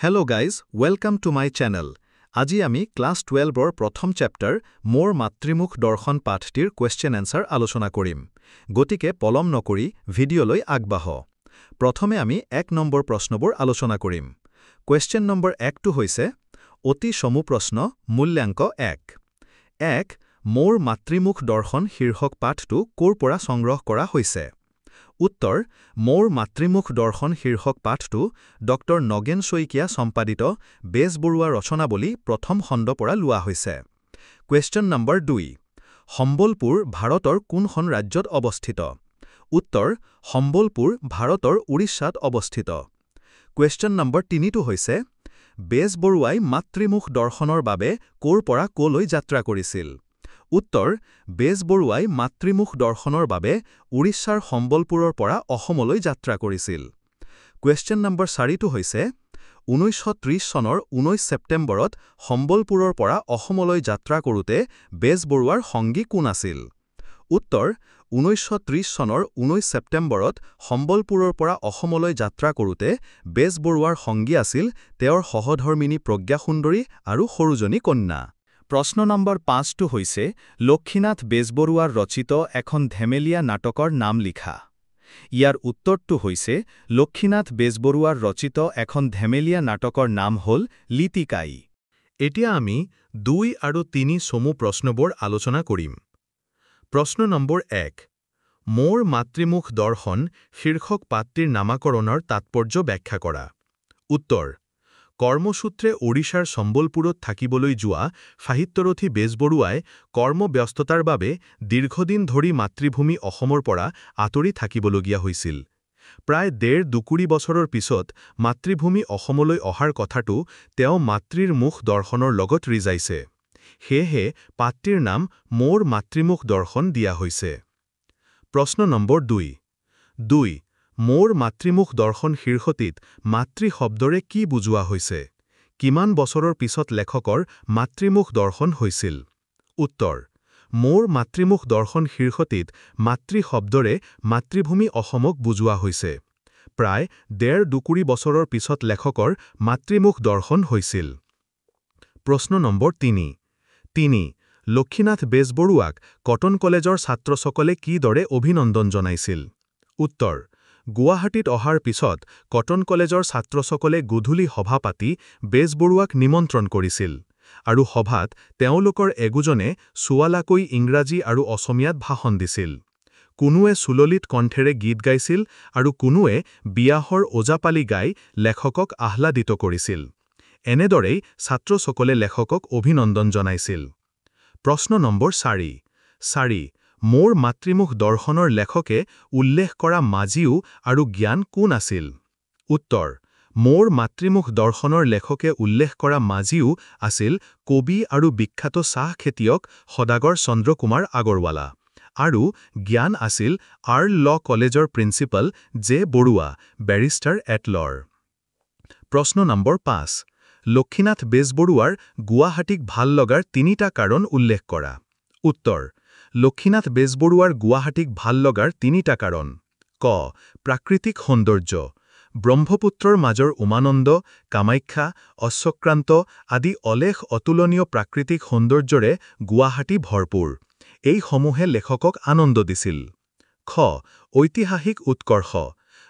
Hello guys, welcome to my channel. আজি আমি class 12ৰ প্ৰথম চেপ্টাৰ মোৰ মাতৃমুখ দৰ্শন পাঠটিৰ কুৱেশ্যন এনচাৰ আলোচনা কৰিম। গতিকে পলম নকৰি ভিডিঅ'লৈ আগবাঢ়। প্ৰথমে আমি 1 নম্বৰ প্ৰশ্নবোৰ আলোচনা কৰিম। কুৱেশ্যন নম্বৰ 1টো হৈছে অতি চমু প্ৰশ্ন, মূল্যাংক 1। 1, মোৰ মাতৃমুখ দৰ্শন শীৰ্ষক পাঠটো ক'ৰ পৰা সংগ্ৰহ কৰা হৈছে? উত্তৰ, মোৰ মাতৃমুখ দৰ্শন শীৰ্ষক পাঠটো ডক্টৰ নগেন শইকীয়া সম্পাদিত বেজবৰুৱা ৰচনাৱলী প্ৰথম খণ্ড পৰা লোৱা হৈছে। কুৱেশ্যন নম্বৰ 2, সম্বলপুৰ ভাৰতৰ কোনখন ৰাজ্যত অৱস্থিত? উত্তৰ, সম্বলপুৰ ভাৰতৰ উৰিষ্যাত অৱস্থিত। কুৱেশ্যন নম্বৰ 3টো হৈছে বেজবৰুৱাই মাতৃমুখ দৰ্শনৰ বাবে ক'ৰ পৰা ক'লৈ যাত্ৰা কৰিছিল? উত্তৰ, বেজবৰুৱাই মাতৃমুখ দৰ্শনৰ বাবে উৰিষ্যাৰ সম্বলপুৰৰ পৰা অসমলৈ যাত্ৰা কৰিছিল। কুৱেশ্যন নম্বৰ 4টো হৈছে 1930 চনৰ 19 ছেপ্টেম্বৰত সম্বলপুৰৰ পৰা অসমলৈ যাত্ৰা কৰোঁতে বেজবৰুৱাৰ সংগী কোন আছিল? উত্তৰ, 1930 চনৰ 19 ছেপ্টেম্বৰত সম্বলপুৰৰ পৰা অসমলৈ যাত্ৰা কৰোঁতে বেজবৰুৱাৰ সংগী আছিল তেওঁৰ সহধৰ্মিনী প্ৰজ্ঞাসুন্দৰী আৰু সৰুজনী কন্যা। প্ৰশ্ন নম্বৰ 5টো হৈছে লক্ষ্মীনাথ বেজবৰুৱাৰ ৰচিত এখন ধেমেলীয়া নাটকৰ নাম লিখা। ইয়াৰ উত্তৰটো হৈছে লক্ষ্মীনাথ বেজবৰুৱাৰ ৰচিত এখন ধেমেলীয়া নাটকৰ নাম হ'ল লিটিকাই। এতিয়া আমি 2 আৰু 3 চমু প্ৰশ্নবোৰ আলোচনা কৰিম। প্ৰশ্ন নম্বৰ 1, মোৰ মাতৃমুখ দৰ্শন শীৰ্ষক পাঠটিৰ নামাকৰণৰ তাৎপৰ্য ব্যাখ্যা কৰা। উত্তৰ, কৰ্মসূত্ৰে ওড়িশাৰ সম্বলপুৰত থাকিবলৈ যোৱা সাহিত্যৰথী বেজবৰুৱাই কৰ্মব্যস্ততাৰ বাবে দীৰ্ঘদিন ধৰি মাতৃভূমি অসমৰ পৰা আঁতৰি থাকিবলগীয়া হৈছিল। প্ৰায় ডেৰ দুকুৰি বছৰৰ পিছত মাতৃভূমি অসমলৈ অহাৰ কথাটো তেওঁ মাতৃৰ মুখ দৰ্শনৰ লগত ৰিজাইছে। সেয়েহে পাঠটিৰ নাম মোৰ মাতৃমুখ দৰ্শন দিয়া হৈছে। প্ৰশ্ন নম্বৰ 2। 2, মোৰ মাতৃমুখ দৰ্শন শীৰ্ষটিত মাতৃ শব্দৰে কি বুজোৱা হৈছে? কিমান বছৰৰ পিছত লেখকৰ মাতৃমুখ দৰ্শন হৈছিল? উত্তৰ, মোৰ মাতৃমুখ দৰ্শন শীৰ্ষটিত মাতৃ শব্দৰে মাতৃভূমি অসমক বুজোৱা হৈছে। প্ৰায় ডেৰ দুকুৰি বছৰৰ পিছত লেখকৰ মাতৃমুখ দৰ্শন হৈছিল। প্ৰশ্ন নম্বৰ 3। 3, লক্ষ্মীনাথ বেজবৰুৱাক কটন কলেজৰ ছাত্ৰসকলে কিদৰে অভিনন্দন জনাইছিল? উত্তৰ, গুৱাহাটীত অহাৰ পিছত কটন কলেজৰ ছাত্ৰসকলে গধূলি সভা পাতি বেজবৰুৱাক নিমন্ত্ৰণ কৰিছিল আৰু সভাত তেওঁলোকৰ এগুজনে সুৱলাকৈ ইংৰাজী আৰু অসমীয়াত ভাষণ দিছিল। কোনোৱে সুললিত কণ্ঠেৰে গীত গাইছিল আৰু কোনোৱে বিয়াহৰ ওজাপালি গাই লেখকক আহ্লাদিত কৰিছিল। এনেদৰেই ছাত্ৰসকলে লেখকক অভিনন্দন জনাইছিল। প্ৰশ্ন নম্বৰ 4। 4, মোৰ মাতৃমুখ দৰ্শনৰ লেখকে উল্লেখ কৰা মাজিউ আৰু জ্ঞান কোন আছিল? উত্তৰ, মোৰ মাতৃমুখ দৰ্শনৰ লেখকে উল্লেখ কৰা মাজিউ আছিল কবি আৰু বিখ্যাত চাহ খেতিয়ক সদাগৰ চন্দ্ৰকুমাৰ আগৰৱালা আৰু জ্ঞান আছিল আৰ্ল ল কলেজৰ principal J Barua, barrister at লৰ। প্ৰশ্ন নম্বৰ 5, লক্ষ্মীনাথ বেজবৰুৱাৰ গুৱাহাটীক ভাল লগাৰ 3টা কাৰণ উল্লেখ কৰা। উত্তৰ, লক্ষ্মীনাথ বেজবৰুৱাৰ গুৱাহাটীক ভাল লগাৰ 3টা কাৰণ। ক, প্ৰাকৃতিক সৌন্দৰ্য। ব্ৰহ্মপুত্ৰৰ মাজৰ উমানন্দ, কামাখ্যা, অশ্বক্ৰান্ত আদি অলেখ অতুলনীয় প্ৰাকৃতিক সৌন্দৰ্যৰে গুৱাহাটী ভৰপূৰ। এইসমূহে লেখকক আনন্দ দিছিল। খ, ঐতিহাসিক উৎকৰ্ষ।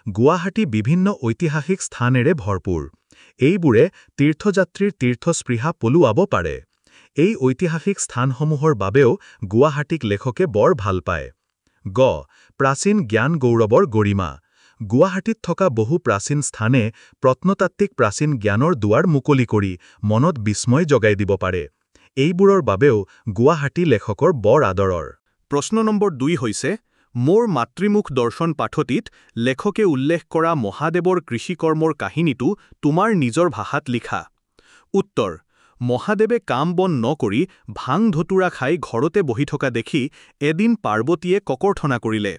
গুৱাহাটী বিভিন্ন ঐতিহাসিক স্থানেৰে ভৰপূৰ। এইবোৰে তীৰ্থযাত্ৰীৰ তীৰ্থস্পৃহা পলুৱাব পাৰে। এই ঐতিহাসিক স্থানসমূহৰ বাবেও গুৱাহাটীক লেখকে বৰ ভাল পায়। গ, প্ৰাচীন জ্ঞান গৌৰৱৰ গৰিমা। গুৱাহাটীত থকা বহু প্ৰাচীন স্থানে প্ৰত্নতাত্ত্বিক প্ৰাচীন জ্ঞানৰ দুৱাৰ মুকলি কৰি মনত বিস্ময় জগাই দিব পাৰে। এইবোৰৰ বাবেও গুৱাহাটী লেখকৰ বৰ আদৰৰ। প্ৰশ্ন নম্বৰ 2 হৈছে মোৰ মাতৃমুখ দৰ্শন পাঠটিত লেখকে উল্লেখ কৰা মহাদেৱৰ কৃষিকৰ্মৰ কাহিনীটো তোমাৰ নিজৰ ভাষাত লিখা। উত্তৰ, মহাদেৱে কাম বন নকৰি ভাং ধতুৰা খাই ঘৰতে বহি থকা দেখি এদিন পাৰ্বতীয়ে ককৰ্থনা কৰিলে।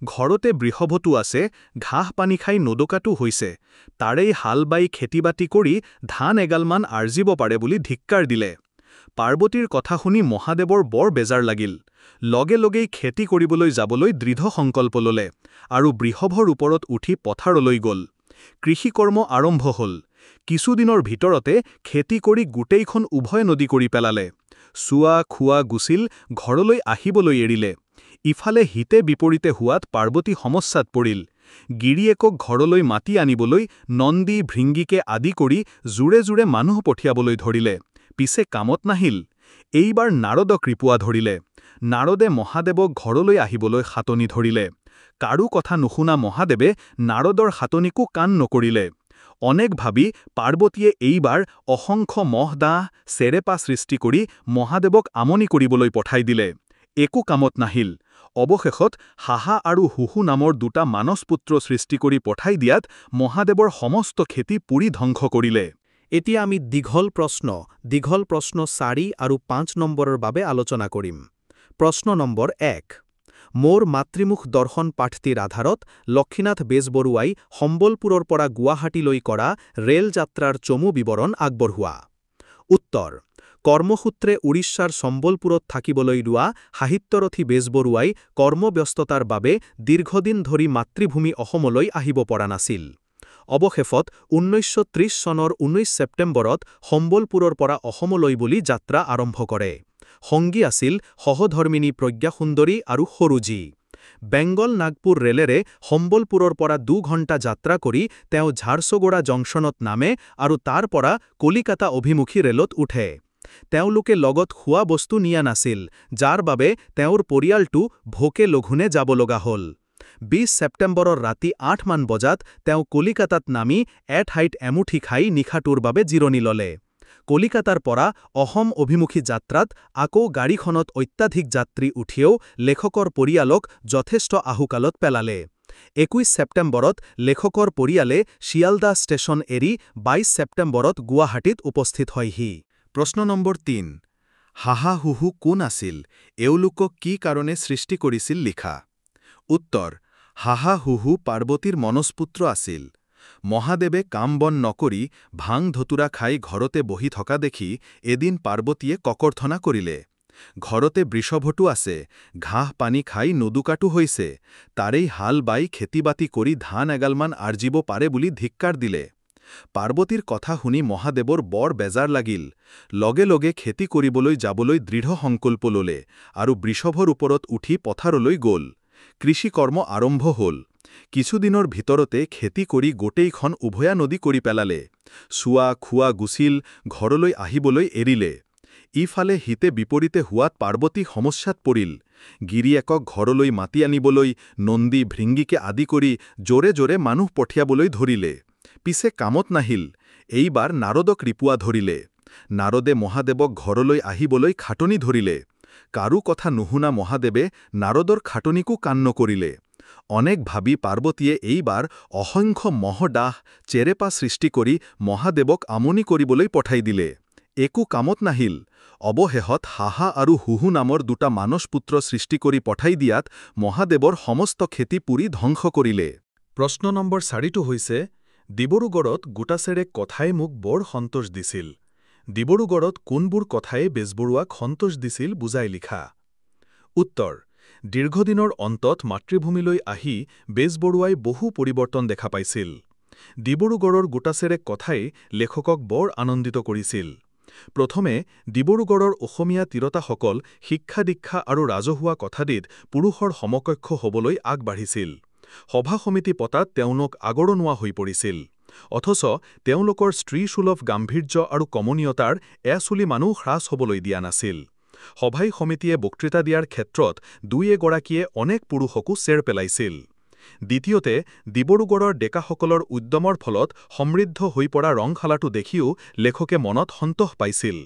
ঘৰতে বৃষভটো আছে, ঘাঁহ পানী খাই নোদোকাটো হৈছে, তাৰেই হাল বাই খেতি বাতি কৰি ধান এগালমান আৰ্জিব পাৰে বুলি ধিক্কাৰ দিলে। পাৰ্বতীৰ কথা শুনি মহাদেৱৰ বৰ বেজাৰ লাগিল। লগে লগেই খেতি কৰিবলৈ যাবলৈ দৃঢ় সংকল্প ললে আৰু বৃষভৰ ওপৰত উঠি পথাৰলৈ গ'ল। কৃষিকৰ্ম আৰম্ভ হ'ল। কিছুদিনৰ ভিতৰতে খেতি কৰি গোটেইখন উভয় নদী কৰি পেলালে। চোৱা খোৱা গুচিল, ঘৰলৈ আহিবলৈ এৰিলে। ইফালে হিতে বিপৰীতে হোৱাত পাৰ্বতী সমস্যাত পৰিল। গিৰিয়েকক ঘৰলৈ মাতি আনিবলৈ নন্দী, ভৃংগীকে আদি কৰি জোৰে জোৰে মানুহ পঠিয়াবলৈ ধৰিলে। পিছে কামত নাহিল। এইবাৰ নাৰদক ৰিপুৱা ধৰিলে। নাৰদে মহাদেৱক ঘৰলৈ আহিবলৈ খাটনি ধৰিলে। কাৰো কথা নুশুনা মহাদেৱে নাৰদৰ খাটনিকো কাণ নকৰিলে। অনেক ভাবি পাৰ্বতীয়ে এইবাৰ অসংখ্য মহ ডাঁহ, চেৰেপা সৃষ্টি কৰি মহাদেৱক আমনি কৰিবলৈ পঠাই দিলে। একো কামত নাহিল। অৱশেষত হাহা আৰু হুহু নামৰ দুটা মানসপুত্ৰ সৃষ্টি কৰি পঠাই দিয়াত মহাদেৱৰ সমস্ত খেতি পুৰি ধ্বংস কৰিলে। এতিয়া আমি দীঘল প্ৰশ্ন, দীঘল প্ৰশ্ন 4 আৰু 5 নম্বৰৰ বাবে আলোচনা কৰিম। প্ৰশ্ন নম্বৰ 1। মোৰ মাতৃমুখ দৰ্শন পাঠটিৰ আধাৰত লক্ষ্মীনাথ বেজবৰুৱাই সম্বলপুৰৰ পৰা গুৱাহাটীলৈ কৰা ৰেল যাত্ৰাৰ চমু বিৱৰণ আগবঢ়োৱা। উত্তৰ, কৰ্মসূত্ৰে উৰিষ্যাৰ সম্বলপুৰত থাকিবলৈ লোৱা সাহিত্যৰথী বেজবৰুৱাই কৰ্মব্যস্ততাৰ বাবে দীৰ্ঘদিন ধৰি মাতৃভূমি অসমলৈ আহিব পৰা নাছিল। অৱশেষত 1930 চনৰ 19 ছেপ্টেম্বৰত সম্বলপুৰৰ পৰা অসমলৈ বুলি যাত্ৰা আৰম্ভ কৰে। সংগী আছিল সহধৰ্মিনী প্ৰজ্ঞাসুন্দৰী আৰু সৰুজী। বেংগল নাগপুৰ ৰেলেৰে সম্বলপুৰৰ পৰা 2 ঘণ্টা যাত্ৰা কৰি তেওঁ ঝাৰচোগোড়া জংচনত নামে আৰু তাৰ পৰা কলিকাতা অভিমুখী ৰেলত উঠে। তেওঁলোকে লগত খোৱা বস্তু নিয়া নাছিল, যাৰ বাবে তেওঁৰ পৰিয়ালটো ভোকে লঘোণে যাব লগা হ'ল। 20 ছেপ্টেম্বৰৰ ৰাতি 8মান বজাত তেওঁ কলিকাতাত নামি এঠাইত এমুঠি খাই নিশাটোৰ বাবে জিৰণি ল'লে। কলিকাতাৰ পৰা অসম অভিমুখী যাত্ৰাত আকৌ গাড়ীখনত অত্যাধিক যাত্ৰী উঠিও লেখকৰ পৰিয়ালক যথেষ্ট আহুকালত পেলালে। 21 ছেপ্টেম্বৰত লেখকৰ পৰিয়ালে শিয়ালদাহ ষ্টেচন এৰি 22 ছেপ্টেম্বৰত গুৱাহাটীত উপস্থিত হয়হি। প্ৰশ্ন নম্বৰ 3। হাহা হুহু কোন আছিল, এওঁলোকক কি কাৰণে সৃষ্টি কৰিছিল লিখা। উত্তৰ, হাহা হুহু পাৰ্বতীৰ মনস্পুত্ৰ আছিল। মহাদেৱে কাম বন নকৰি ভাং ধতুৰা খাই ঘৰতে বহি থকা দেখি এদিন পাৰ্বতীয়ে ককৰ্থনা কৰিলে। ঘৰতে বৃষভটো আছে, ঘাঁহ পানী খাই নোদোকাটো হৈছে, তাৰেই হাল বাই খেতি-বাতি কৰি ধান এগালমান আৰ্জিব পাৰে বুলি ধিক্কাৰ দিলে। পাৰ্বতীৰ কথা শুনি মহাদেৱৰ বৰ বেজাৰ লাগিল। লগে লগে খেতি কৰিবলৈ যাবলৈ দৃঢ় সংকল্প ললে আৰু বৃষভৰ ওপৰত উঠি পথাৰলৈ গ'ল। কৃষিকৰ্ম আৰম্ভ হ'ল। কিছুদিনৰ ভিতৰতে খেতি কৰি গোটেইখন উভয়া নদী কৰি পেলালে। চোৱা খোৱা গুচিল, ঘৰলৈ আহিবলৈ এৰিলে। ইফালে হিতে বিপৰীতে হোৱাত পাৰ্বতী সমস্যাত পৰিল। গিৰিয়েকক ঘৰলৈ মাতি আনিবলৈ নন্দী, ভৃংগীকে আদি কৰি জোৰে জোৰে মানুহ পঠিয়াবলৈ ধৰিলে। পিছে কামত নাহিল। এইবাৰ নাৰদক ৰিপুৱা ধৰিলে। নাৰদে মহাদেৱক ঘৰলৈ আহিবলৈ খাটনি ধৰিলে। কাৰো কথা নুশুনা মহাদেৱে নাৰদৰ খাটনিকো কাণ নকৰিলে। অনেক ভাবি পাৰ্বতীয়ে এইবাৰ অসংখ্য মহ ডাঁহ, চেৰেপা সৃষ্টি কৰি মহাদেৱক আমনি কৰিবলৈ পঠাই দিলে। একো কামত নাহিল। অৱশেষত হাহা আৰু হুহু নামৰ দুটা মানসপুত্ৰ সৃষ্টি কৰি পঠাই দিয়াত মহাদেৱৰ সমস্ত খেতি পুৰি ধ্বংস কৰিলে। প্ৰশ্ন নম্বৰ 4টো হৈছে, ডিবৰুগড়ত গোটাচেৰেক কথাই মোক বৰ সন্তোষ দিছিল। ডিবৰুগড়ত কোনবোৰ কথাই বেজবৰুৱাক সন্তোষ দিছিল বুজাই লিখা। উত্তৰ, দীৰ্ঘদিনৰ অন্তত মাতৃভূমিলৈ আহি বেজবৰুৱাই বহু পৰিৱৰ্তন দেখা পাইছিল। ডিবৰুগড়ৰ গোটাচেৰেক কথাই লেখকক বৰ আনন্দিত কৰিছিল। প্ৰথমে ডিবৰুগড়ৰ অসমীয়া তিৰোতাসকল শিক্ষা-দীক্ষা আৰু ৰাজহুৱা কথাদিত পুৰুষৰ সমকক্ষ হ'বলৈ আগবাঢ়িছিল। সভা-সমিতি পতাত তেওঁলোক আগৰণুৱা হৈ পৰিছিল। অথচ তেওঁলোকৰ স্ত্ৰীসুলভ গাম্ভীৰ্য আৰু কমনীয়তাৰ এচুলিমানো হ্ৰাস হ'বলৈ দিয়া নাছিল। সভাই সমিতিয়ে বক্তৃতা দিয়াৰ ক্ষেত্ৰত দুই এগৰাকীয়ে অনেক পুৰুষকো চেৰ পেলাইছিল। দ্বিতীয়তে, ডিবৰুগড়ৰ ডেকাসকলৰ উদ্যমৰ ফলত সমৃদ্ধ হৈ পৰা ৰংশালাটো দেখিও লেখকে মনত সন্তোষ পাইছিল।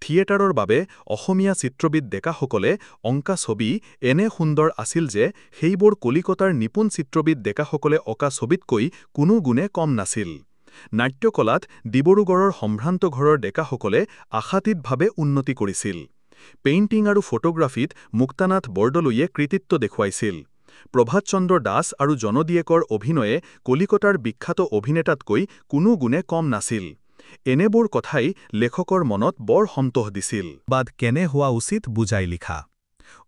থিয়েটাৰৰ বাবে অসমীয়া চিত্ৰবিদ ডেকাসকলে অংকা ছবি এনে সুন্দৰ আছিল যে সেইবোৰ কলিকতাৰ নিপুণ চিত্ৰবিদ ডেকাসকলে অঁকা ছবিতকৈ কোনো গুণে কম নাছিল। নাট্যকলাত ডিবৰুগড়ৰ সম্ভ্ৰান্ত ঘৰৰ ডেকাসকলে আশাতীতভাৱে উন্নতি কৰিছিল। পেইণ্টিং আৰু ফটোগ্ৰাফীত মুক্তানাথ বৰদলৈয়ে কৃতিত্ব দেখুৱাইছিল। প্ৰভাতচন্দ্ৰ দাস আৰু জনদিয়েকৰ অভিনয়ে কলিকতাৰ বিখ্যাত অভিনেতাতকৈ কোনো গুণে কম নাছিল। এনেবোৰ কথাই লেখকৰ মনত বৰ সন্তোষ দিছিল। বাদ কেনে হোৱা উচিত বুজাই লিখা।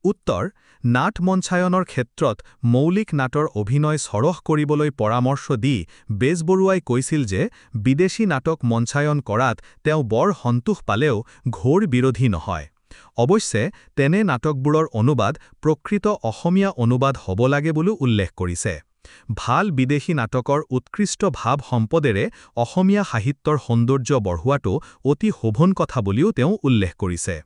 উত্তৰ, নাট মঞ্চায়নৰ ক্ষেত্ৰত মৌলিক নাটৰ অভিনয় চৰহ কৰিবলৈ পৰামৰ্শ দি বেজবৰুৱাই কৈছিল যে বিদেশী নাটক মঞ্চায়ন কৰাত তেওঁ বৰ সন্তোষ পালেও ঘোৰ বিৰোধী নহয়। অৱশ্যে তেনে নাটকবোৰৰ অনুবাদ প্ৰকৃত অসমীয়া অনুবাদ হ'ব লাগে বুলিও উল্লেখ কৰিছে। ভাল বিদেশী নাটকৰ উৎকৃষ্ট ভাৱ সম্পদেৰে অসমীয়া সাহিত্যৰ সৌন্দৰ্য বঢ়োৱাটো অতি শোভন কথা বুলিও তেওঁ উল্লেখ কৰিছে।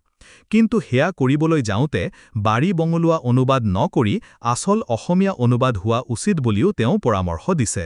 কিন্তু সেয়া কৰিবলৈ যাওঁতে বাৰী বঙলুৱা অনুবাদ নকৰি আচল অসমীয়া অনুবাদ হোৱা উচিত বুলিও তেওঁ পৰামৰ্শ দিছে।